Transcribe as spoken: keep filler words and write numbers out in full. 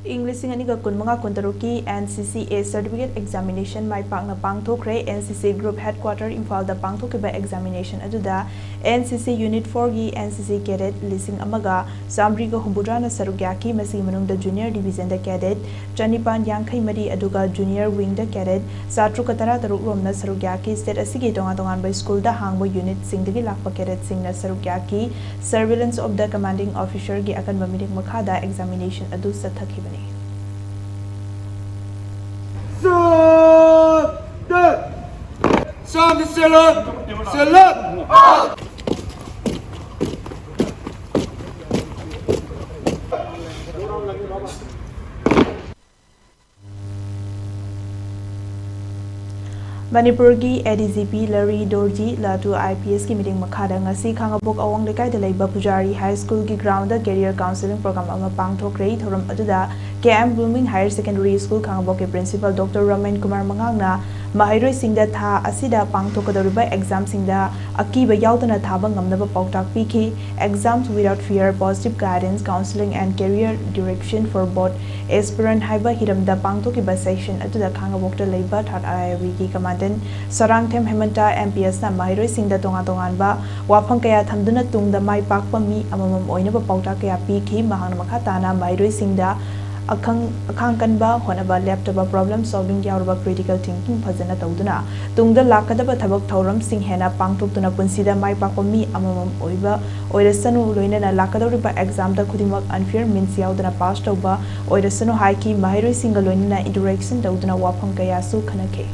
ꯏꯪ ꯂꯤꯁꯤꯡ ꯑꯅꯤꯒ ꯀꯨꯟꯃꯉꯥ ꯀꯨꯟꯇꯔꯨꯛꯀꯤ NCCA Certificate Examination ꯃꯥꯏ ꯄꯥꯛꯅ ꯄꯥꯡꯊꯣꯛꯈ꯭ꯔꯦ꯫ NCC Group Headquarter ꯏꯝꯐꯥꯜꯗ ꯄꯥꯡꯊꯣꯛꯈꯤꯕ examination ꯑꯗꯨꯗ NCC Unit fourꯒꯤ NCC cadet ꯂꯤꯁꯤꯡ ꯑꯃꯒ ꯆꯥꯃꯔꯤꯒ ꯍꯨꯝꯐꯨꯇꯔꯥꯅ ꯁꯔꯨꯛ ꯌꯥꯈꯤ꯫ ꯃꯁꯤꯒꯤ ꯃꯅꯨꯡꯗ Junior Divisionꯗ cadet ꯆꯅꯤꯄꯥꯟ ꯌꯥꯡꯈꯩ ꯃꯔꯤ, ꯑꯗꯨꯒ Junior Wingꯗ cadet ꯆꯥꯇ꯭ꯔꯨꯛꯀ ꯇꯔꯥꯇꯔꯨꯛ ꯔꯣꯝꯅ ꯁꯔꯨꯛ ꯌꯥꯈꯤ꯫ State ꯑꯁꯤꯒꯤ ꯇꯣꯉꯥꯟ ꯇꯣꯉꯥꯟꯕ schoolꯗ ꯍꯥꯡꯕ unitꯁꯤꯡꯗꯒꯤ ꯂꯥꯛꯄ cadetꯁꯤꯡꯅ ꯁꯔꯨꯛ ꯌꯥꯈꯤ꯫ Surveillance of the Commanding Officerꯒꯤ ꯑꯀꯟꯕ ꯃꯤꯠꯌꯦꯡ ꯃꯈꯥꯗ examination ꯑꯗꯨ ꯆꯠꯊꯈꯤꯕꯅꯤ꯫ Salute! Salute! Salute! ꯃꯅꯤꯄꯨꯔꯒꯤ ADGP ꯂꯔꯤ ꯗꯣꯔꯖꯤ ꯂꯥꯇꯨ IPSꯀꯤ ꯃꯤꯠꯌꯦꯡ ꯃꯈꯥꯗ ꯉꯁꯤ ꯈꯥꯉꯕꯣꯛ ꯑꯋꯥꯡ ꯂꯩꯀꯥꯏꯗ ꯂꯩꯕ ꯄꯨꯖꯥꯔꯤ High Schoolꯒꯤ groundꯗ career counselling program ꯑꯃ ꯄꯥꯡꯊꯣꯛꯈ꯭ꯔꯦ꯫ ꯊꯧꯔꯝ ꯑꯗꯨꯗ KM Blooming Higher Secondary School ꯈꯥꯉꯕꯣꯛꯀꯤ Principal Doctor ꯔꯃꯦꯟ ꯀꯨꯃꯥꯔ ꯃꯉꯥꯡꯅ ꯃꯍꯩꯔꯣꯏꯁꯤꯡꯗ ꯊꯥ ꯑꯁꯤꯗ ꯄꯥꯡꯊꯣꯛꯀꯗꯧꯔꯤꯕ examꯁꯤꯡꯗ ꯑꯀꯤꯕ ꯌꯥꯎꯗꯅ ꯊꯥꯕ ꯉꯝꯅꯕ ꯄꯥꯎꯇꯥꯛ ꯄꯤꯈꯤ꯫ Exams without fear, positive guidance, counseling and career direction for both aspirant ꯍꯥꯏꯕ ꯍꯤꯔꯝꯗ ꯄꯥꯡꯊꯣꯛꯈꯤꯕ session ꯑꯗꯨꯗ ꯈꯥꯉꯕꯣꯛꯇ ꯂꯩꯕ Third IRBꯒꯤ Commandant ꯁꯔꯥꯡꯊꯦꯝ ꯍꯦꯃꯟꯇ MPSꯅ ꯃꯍꯩꯔꯣꯏꯁꯤꯡꯗ ꯇꯣꯉꯥꯟ ꯇꯣꯉꯥꯟꯕ ꯋꯥꯐꯝ ꯀꯌꯥ ꯊꯝꯗꯨꯅ ꯇꯨꯡꯗ ꯃꯥꯏ ꯄꯥꯛꯄ ꯃꯤ ꯑꯃꯃꯝ ꯑꯣꯏꯅꯕ ꯄꯥꯎꯇꯥꯛ ꯀꯌꯥ ꯄꯤꯈꯤ꯫ ꯃꯍꯥꯛꯅ ꯃꯈꯥ ꯇꯥꯅ ꯃꯍꯩꯔꯣꯏꯁꯤꯡꯗ ꯑꯈꯪ-, ꯑꯈꯥꯡ ꯀꯟꯕ, ꯍꯣꯠꯅꯕ ꯂꯦꯞꯇꯕ, problem solving ꯌꯥꯎꯔꯕ critical thinking ꯐꯖꯅ ꯇꯧꯗꯨꯅ ꯇꯨꯡꯗ ꯂꯥꯛꯀꯗꯕ ꯊꯕꯛ ꯊꯧꯔꯝꯁꯤꯡ ꯍꯦꯟꯅ ꯄꯥꯡꯊꯣꯛꯇꯨꯅ ꯄꯨꯟꯁꯤꯗ ꯃꯥꯏ ꯄꯥꯛꯄ ꯃꯤ ꯑꯃꯃꯝ ꯑꯣꯏꯕ ꯑꯣꯏꯔꯁꯅꯨ, ꯂꯣꯏꯅꯅ ꯂꯥꯛꯀꯗꯧꯔꯤꯕ examꯗ ꯈꯨꯗꯤꯡꯃꯛ unfair means ꯌꯥꯎꯗꯅ pass ꯇꯧꯕ ꯑꯣꯏꯔꯁꯅꯨ ꯍꯥꯏꯈꯤ꯫ ꯃꯍꯩꯔꯣꯏꯁꯤꯡꯒ ꯂꯣꯏꯅꯅ interaction ꯇꯧꯗꯨꯅ ꯋꯥꯐꯝ ꯀꯌꯥꯁꯨ ꯈꯟꯅꯈꯤ꯫